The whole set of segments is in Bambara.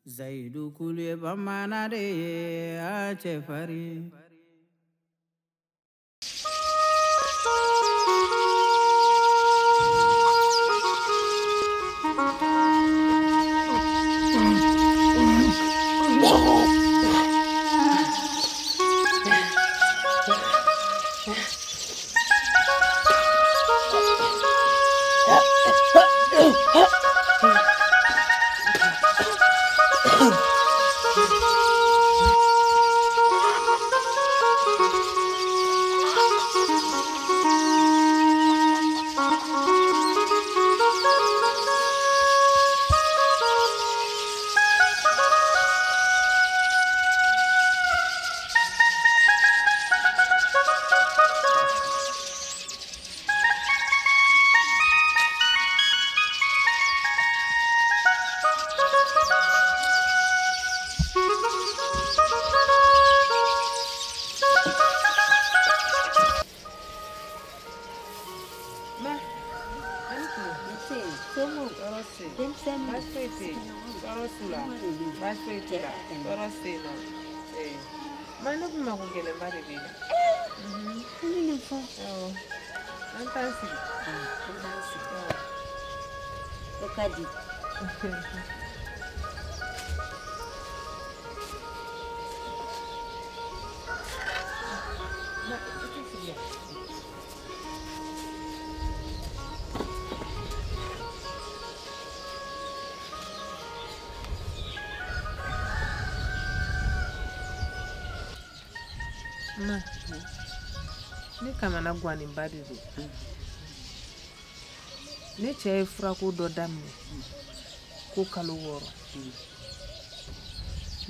Zayidu kulu ye bamanan de ye a cɛfarin. Ma, ne kamana gannen de don. Ne cɛ ye furako dɔ daminɛ ko kalo 6.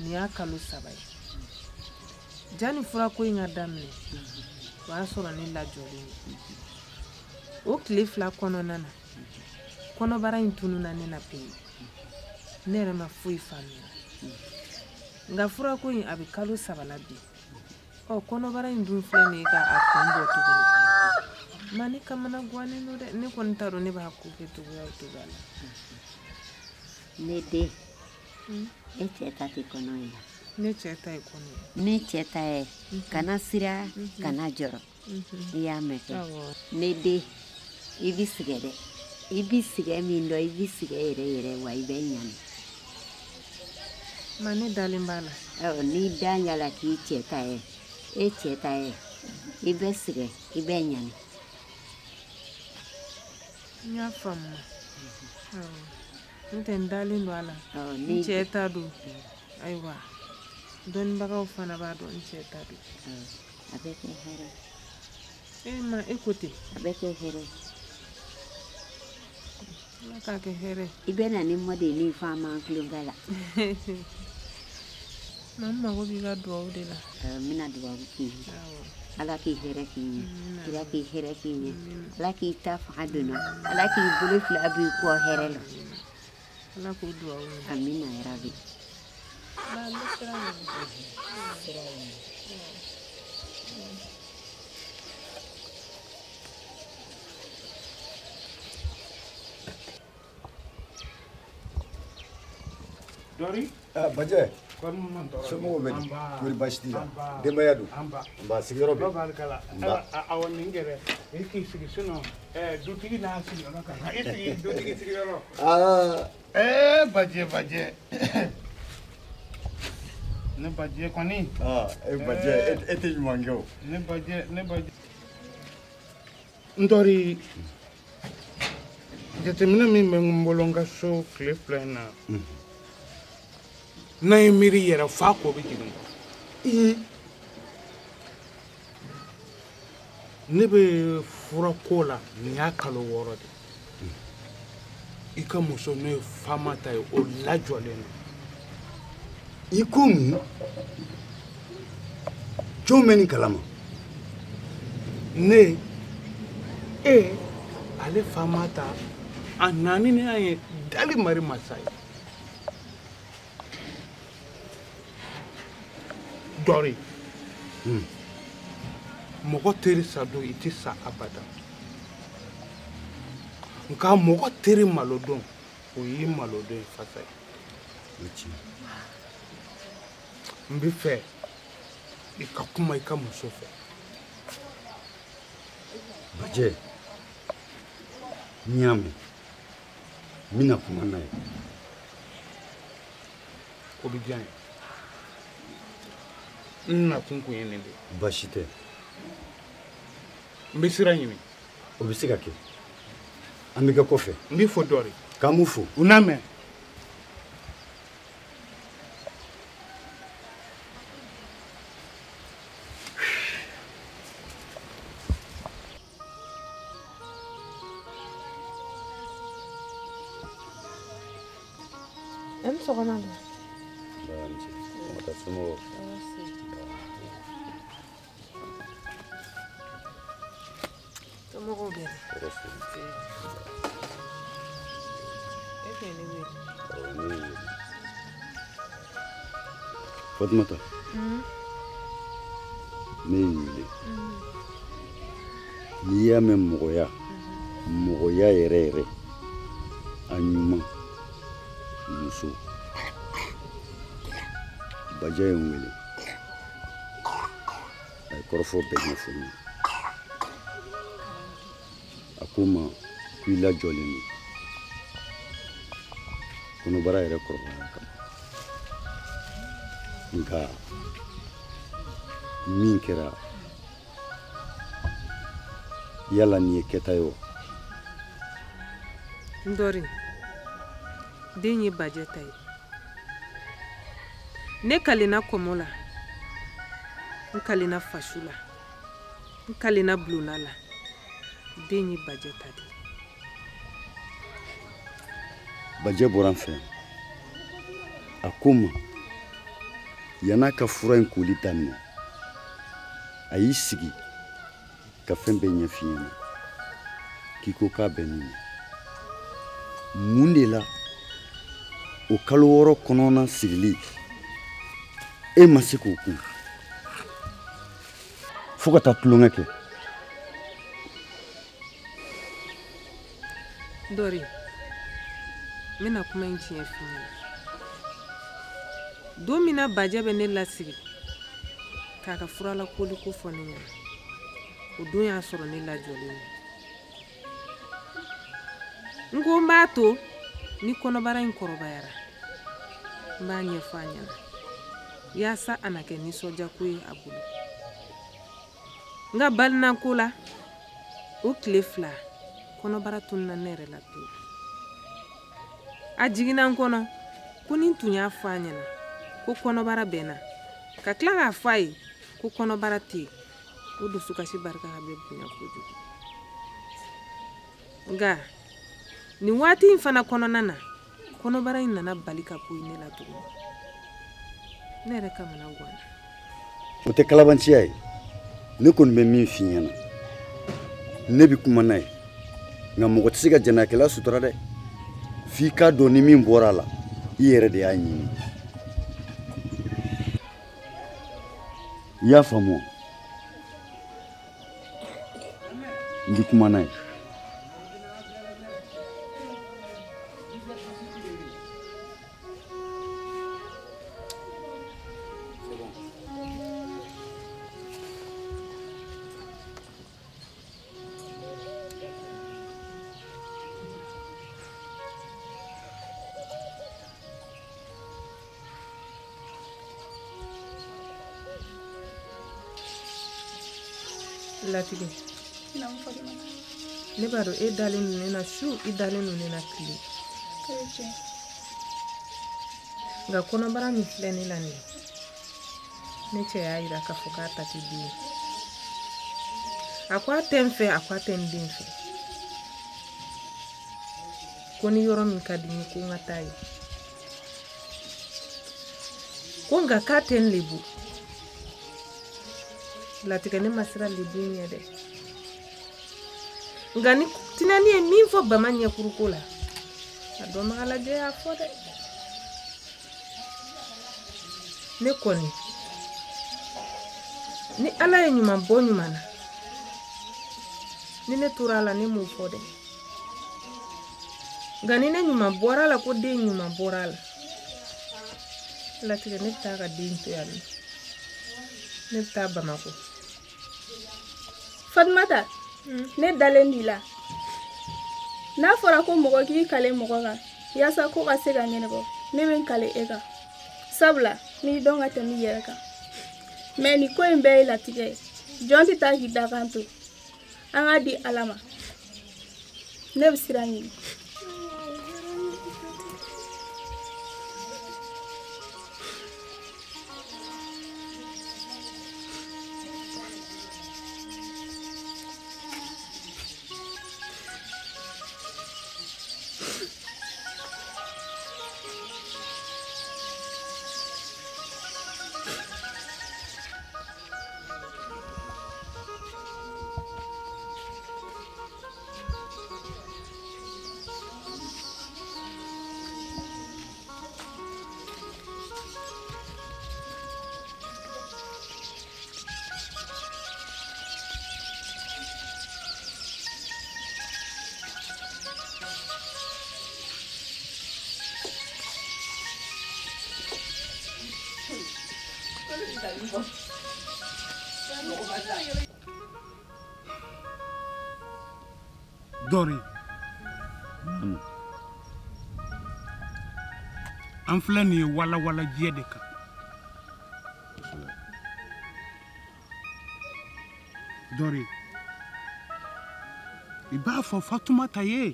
Nin y'a kalo 3 ye. Janni furako in ka daminɛ, o y'a sɔrɔ ne lajɔlen don. O tile 2 kɔnɔna na, kɔnɔbara in tununna ne na pewu. Ne yɛrɛ ma foyi faamuya. Nka furako in a bɛ kalo 3 la bi. Ɔ kɔnɔbara in dun filɛ nin ye k'a kun bɔ tuguni. Ma ne kamana gannen don dɛ, ne kɔni t'a dɔn ne b'a ko kɛ cogoya o cogoya la. Ne den, e cɛ ta tɛ kɔnɔ ye wa? Ne cɛ ta ye kɔnɔ ye. Ne cɛ ta ye kana siran, kana jɔrɔ. I y'a mɛn kɛ? Ne den, i b'i sɛgɛn dɛ. I b'i sɛgɛn min dɔn, i b'i sɛgɛn yɛrɛ yɛrɛ wa i bɛ ɲani. Ma ne dalen b'a la. Ɔ n'i da ɲa k'i cɛ ta ye, e cɛ ta ye, i bɛ sɛgɛn, i bɛ ɲani. N y'a faamu. N'o tɛ n dalen don a la. N cɛ ta don. Ayiwa, dɔnnibagaw fana b'a dɔn n cɛ ta don. A bɛ kɛ hɛrɛ. E ma e ko ten. A bɛ kɛ hɛrɛ. Ala k'a kɛ hɛrɛ. I bɛ na ni mɔdennin faama tulonkɛ la. Ma n mago b'i ka duwawu de la. N bɛna duwawu k'i ye. Ala k'i hɛrɛ k'i ɲɛ. Ala k'i hɛrɛ k'i ɲɛ. Ala k'i ta fanga donna. Ala k'i bolo fila b'i kɔ hɛrɛ la. Ala k'o duwawu minɛ. Amina yarabi. Ba n bɛ sira ɲini. Sira ɲini. Dori? Ah, Bajɛ. Somɔgɔw bɛ di? Kori baasi t'i la? Denbaya dun? Nba, sigiyɔrɔ bɛ? Nba. Awɔ, nin gɛrɛ. I k'i sigi sinon dutigi n'a sigiyɔrɔ ka kan. I sigi dutigi sigiyɔrɔ. Aa. Bajɛ, Bajɛ. Ne Bajɛ kɔni. Aa, e Bajɛ, e tɛ ɲuman kɛ o. Ne Bajɛ, ne Bajɛ. N Dori, jateminɛ min bɛ n bolo n ka so tile 2 in na. N'a ye miiri yɛrɛ fa ko bɛ jigin. Ne bɛ furako la nin y'a kalo 6 de. I ka muso n'o ye faama ta ye o lajɔlen don. I ko mun? Jɔn bɛ nin kalama? Ne, e, ale faama ta, a naani ni an ye dali mari masa ye. Dori. Mɔgɔ teri sa don i tɛ sa abada. Nka mɔgɔ teri malo don o y'i malo don ye fasa ye. N bɛ fɛ i ka kuma i ka muso fɛ. Bajɛ, n y'a mɛn, n bɛna kuma n'a ye. O bɛ diya n ye. N nakun kun ye nin de ye. Baasi tɛ. N bɛ sira ɲini. O bɛ se ka kɛ. An bɛ kɛ kɔfɛ. N b'i fo dɔɔnin. K'an b'u fo. U n'a mɛn. Ani sɔgɔma dun. Somɔgɔw bɛ di? E tun ye ne wele. Fatumata, ne y'i wele. N'i y'a mɛn mɔgɔya, mɔgɔya yɛrɛ yɛrɛ, a ɲuman, muso. Bajɛ ye n wele. A ye kɔrɔfɔ bɛɛ ɲɛfɔ n ye. A ko n ma ko i lajɔlen don. Kɔnɔbara yɛrɛ kɔrɔbayara ka ban. Nka min kɛra, yala nin ye kɛta ye wa? N dɔri, den ye Bajɛ ta ye. Ne kalenna kɔmɔ la, n kalenna fasu la, n kalenna bulonda la. Den ye Bajɛ ta de ye. Bajɛ bɔra n fɛ yan. A ko n ma yann'a ka fura in koli daminɛ, a y'i sigi ka fɛn bɛɛ ɲɛf'i ɲɛna k'i ko k'a bɛ min na. Mun de la o kalo 6 kɔnɔna sigili e ma se k'o kun fo ka taa tulonkɛ kɛ? Dɔri, n bɛna kuma in tiɲɛ f'i ɲɛna. Don min na Bajɛ bɛ ne lasigi k'a ka furalakoliko fɔ ne ɲɛna, o don y'a sɔrɔ ne lajɔlen don. N ko n b'a to ni kɔnɔbara in kɔrɔbayara, n b'a ɲɛfɔ a ɲɛna yaasa a na kɛ nisɔndiyako ye a bolo. N ka balinako la, o tile 2 kɔnɔbara tununna ne yɛrɛ la pewu. A jiginna n kɔnɔ ko ni n tun y'a fɔ a ɲɛna ko kɔnɔbara bɛ n na, ka tila k'a fɔ a ye ko kɔnɔbara tɛ yen, o dusukasi barika ka bɛ bonya kojugu. Nka nin waati in fana kɔnɔna na, kɔnɔbara in nana bali ka ko ne la tuguni. Ne yɛrɛ kamana ganna. O tɛ kalabanciya ye. Ne kɔni bɛ min f'i ɲɛna, ne bɛ kuma n'a ye, nka mɔgɔ tɛ se ka jɛnɛyakɛla sutura dɛ. F'i k'a dɔn ni min bɔra a la, i yɛrɛ de y'a ɲini. I y'a faamu wa? N bɛ kuma n'a ye. Latigɛ, ne b'a dɔn e dalen don ne na su, i dalen don ne na tile. Nka kɔnɔbara min filɛ ne la nin ye, ne cɛ y'a yira k'a fɔ k'a ta tɛ den ye. A ko a tɛ n fɛ, a ko a tɛ n den fɛ. Ko ni yɔrɔ min ka di n ye ko n ka taa yen. Ko nka k'a tɛ n lebu. Latigɛ, ne ma siran lebu in ɲɛ dɛ. Nka ni tinani ye min fɔ Bama ɲɛkuruko la, a dɔnbaga lajɛ y'a fɔ dɛ. Ne kɔni, ni Ala ye ɲuman bɔ ɲuman na, ni ne tora a la, ne m'o fɔ dɛ. Nka ni ne ɲuman bɔra a la ko den ɲuman bɔra a la, Latigɛ ne bɛ taa ka den to yan nɔ. Ne bɛ taa Bamakɔ. Fatumata, ne dalen b'i la. N'a fɔra ko mɔgɔ k'i kale mɔgɔ kan yaasa ko ka se ka ɲɛnabɔ, ne bɛ n kale e kan. Sabula n'i dɔn ka tɛmɛ i yɛrɛ kan. Mɛ nin ko in bɛɛ ye latigɛ ye. Jɔn tɛ taa k'i dakan to. An k'a di Ala ma. Ne bɛ sira ɲini. Dori, an filɛ nin ye walawalajɛ de kan. Dori, i b'a fɔ Fatumata ye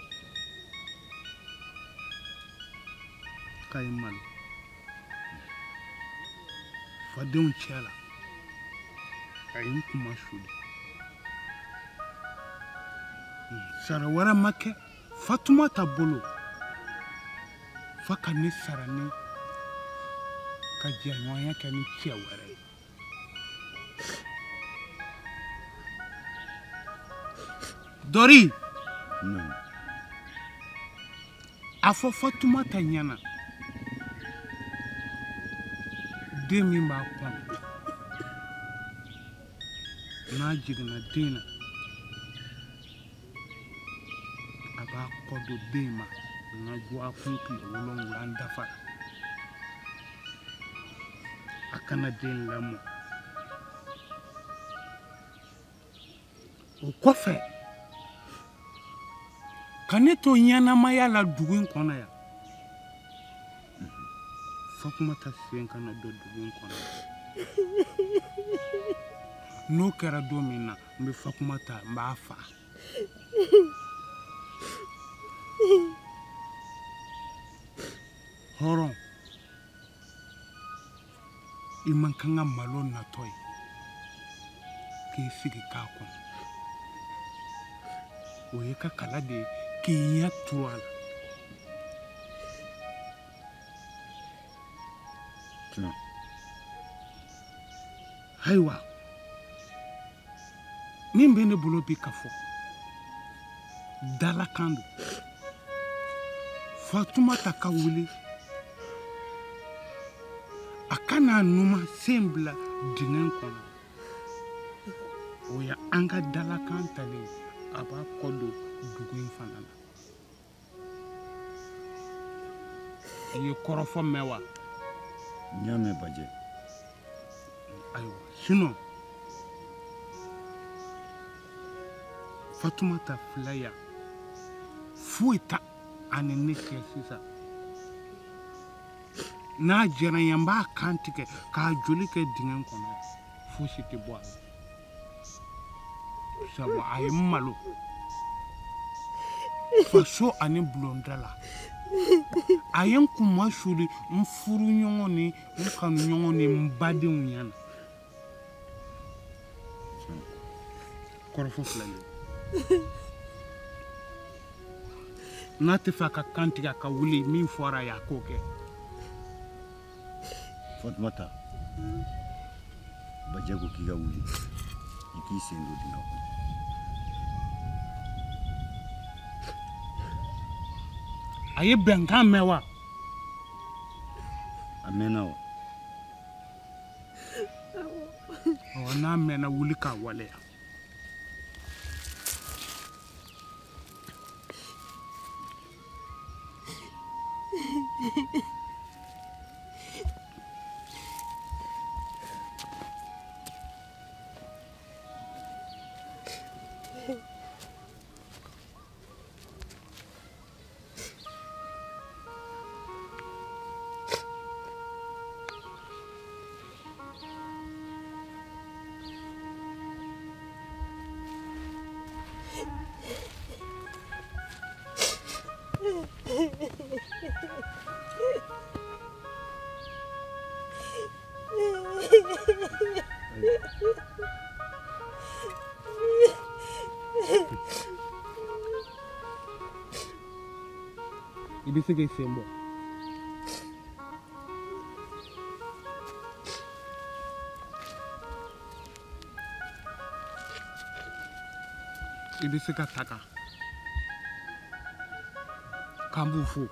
k'a ye malo fadenw cɛ la, a ye n kuma suli. Sara wɛrɛ ma kɛ Fatumata bolo fa ka ne sara ni ka jɛɲɔgɔnya kɛ ni cɛ wɛrɛ ye. Dori, a fɔ Fatumata ɲɛna den min b'a kɔnɔ n'a jiginna den na, a b'a kɔ don den ma n ka dɔgɔkun tile 7 dafara. A kana den lamɔ. O kɔfɛ ka ne to ɲɛnamaya la dugu in kɔnɔ yan, Fatumata sen kana don dugu in kɔnɔ. N'o kɛra don min na, n bɛ Fatumata n b'a fa. Hɔrɔn, i man kan ka malo natɔ ye k'i sigi k'a kɔnɔ. O ye ka kala de ye k'i ɲɛ turu a la. Ayiwa, min bɛ ne bolo bi ka fɔ dalakan don. Fatumata ka wuli, a kana numan sen bila dingɛ kɔnɔ. O ye an ka dalakan talen ye. A b'a kɔ don dugu in fana na. I ye kɔrɔfɔ mɛn wa? N y'a mɛn Bajɛ. Ayiwa, sinon Fatumata filɛ yan, foyi t'a ani ne cɛ sisan. N'a jɛra n ye, n b'a kan tigɛ k'a joli kɛ dingɛ kɔnɔ, fosi tɛ bɔ a la. Sabu a ye n malo faso ani bulonda la. A ye n kunma suli n furuɲɔgɔn ni n kanuɲɔgɔn ni n badenw ɲɛna. Kɔrɔfɔ filɛ nin ye. N'a tɛ fɛ a ka kan tigɛ, a ka wuli, min fɔra a ye a k'o kɛ. Fatumata, Bajɛ ko k'i ka wuli, i k'i sen don dingɛ kɔnɔ. A ye bɛnkan mɛn wa? A mɛnna wa? Ɔ, n'a mɛnna, wuli k'a waleya. I bɛ se k'i sen bɔ. I bɛ se ka taga. K'an b'u fo.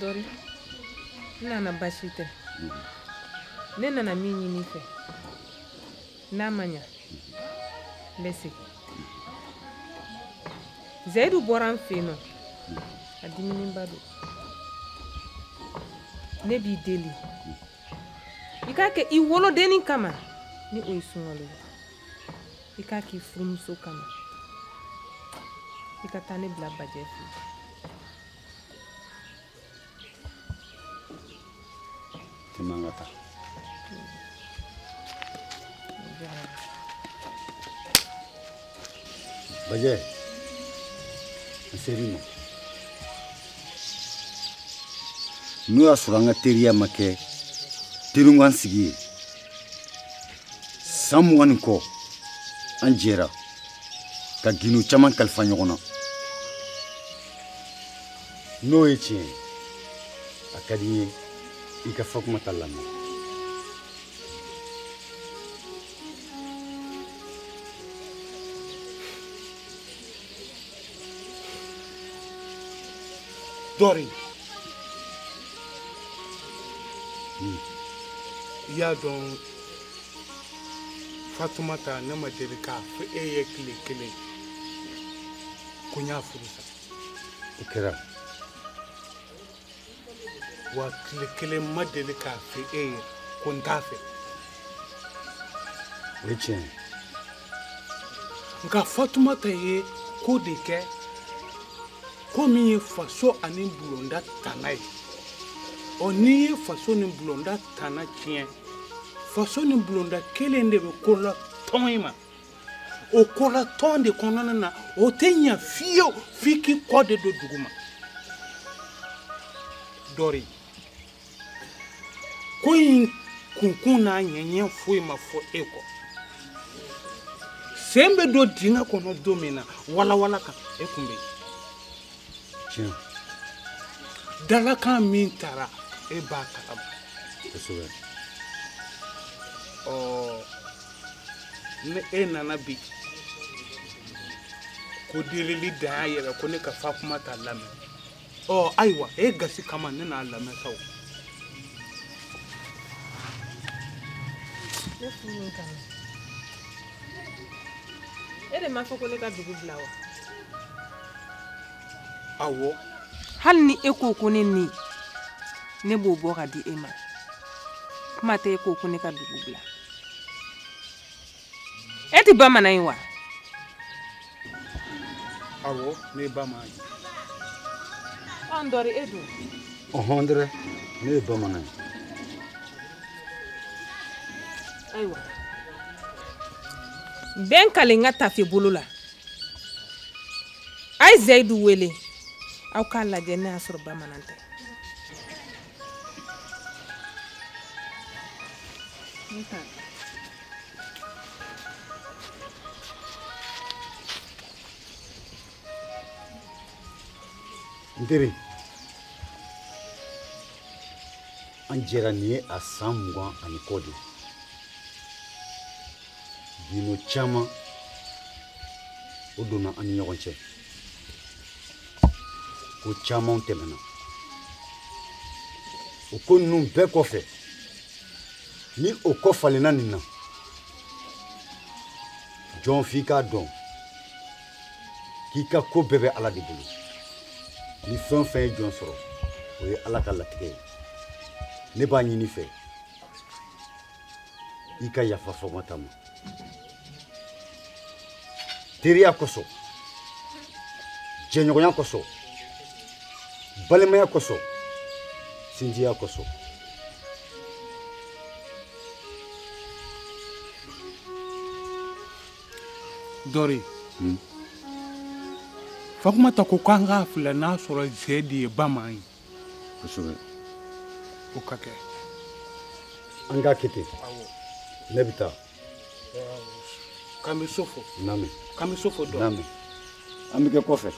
Dori, n nana baasi tɛ. Ne nana min ɲini i fɛ, n'a ma ɲa, n bɛ segin. Zayidu bɔra an fɛ yen nɔ, a diminenba don. Ne b'i deli, i k'a kɛ i wolodennin kama, ni o ye sunkalo ye. I k'a k'i furumuso kama. I ka taa ne bila Bajɛ fɛ yen. Man ka taa. Bajɛ, n ser'i ma. N'o y'a sɔrɔ an ka teriya ma kɛ teriɲɔgɔn sigi ye, san 20 ni kɔ an jɛra ka gindo caman kalifa ɲɔgɔn na. N'o ye tiɲɛ ye, a ka di n ye i ka Fatumata lamɛn. Dori, i y'a dɔn Fatumata ne ma deli k'a fɔ e ye tile kelen ko n y'a furu sa. O kɛra. Wa tile kelen ma deli k'a fɔ e ye ko n t'a fɛ. O ye tiɲɛ ye. Nka Fatumata ye ko de kɛ, ko min ye faso ani bulonda tana ye. Ɔ n'i ye faso ni bulonda tana tiɲɛ, faso ni bulonda kelen de bɛ kola tɔn i ma. O kola tɔn de kɔnɔna na, o tɛ ɲɛ fiyewu f'i k'i kɔ de don dugu ma. Dori, ko in kunkun n'a ɲɛɲɛ foyi ma fɔ e kɔ. Sen bɛ don dingɛ kɔnɔ don min na, walawala kan, e kun bɛ yen. Tiɲɛ. Dalakan min taara, e b'a kalama. Kosɛbɛ. Ɔ ni e nana bi ko delili dan y'a yɛrɛ ko ne ka Fatumata lamɛn. Ɔ ayiwa, e gasi kama ne n'a lamɛn sa o. Ne furu min kama, e de m'a fɔ ko ne ka dugu bila wa? Awɔ. Hali ni e ko ko ne ni, ne b'o bɔ ka di e ma. Kuma tɛ e ko ko ne ka dugu bila. E tɛ bamanan ye wa? Awɔ, ne ye bamanan ye. Ɔ Dori, e dun? Ɔhɔn dɛrɛ, ne ye bamanan ye. Ayiwa, n bɛ n kale n ka tafe bolo la. A ye Zayidu wele, aw k'a lajɛ n'a y'a sɔrɔ bamanan tɛ. Ne t'a dɔn. N teri, an jɛra nin ye a san 20 ani kɔ de ye. Gindo caman o donna an ni ɲɔgɔn cɛ. Ko caman tɛmɛna. O ko ninnu bɛɛ kɔfɛ, ni o kɔ falenna nin na, jɔn f'i k'a dɔn k'i ka ko bɛɛ bɛ Ala de bolo. Ni fɛn o fɛn ye jɔn sɔrɔ, o ye Ala ka latigɛ ye. Ne b'a ɲini fɛ, i ka yafa Fatumata ma. Teriya kosɔn, jɛɲɔgɔnya kosɔn, balimaya kosɔn, sinjiya kosɔn. Dɔri. Fatumata ko k'an k'a filɛ n'a sɔrɔ zɛ de ye Baman ye. Kosɛbɛ. O ka kɛ. An k'a kɛ ten. Ne bɛ taa. K'an bɛ so fo. Naamu. K'an bɛ so fo dɔɔnin. Naamu. An bɛ kɛ kɔfɛ.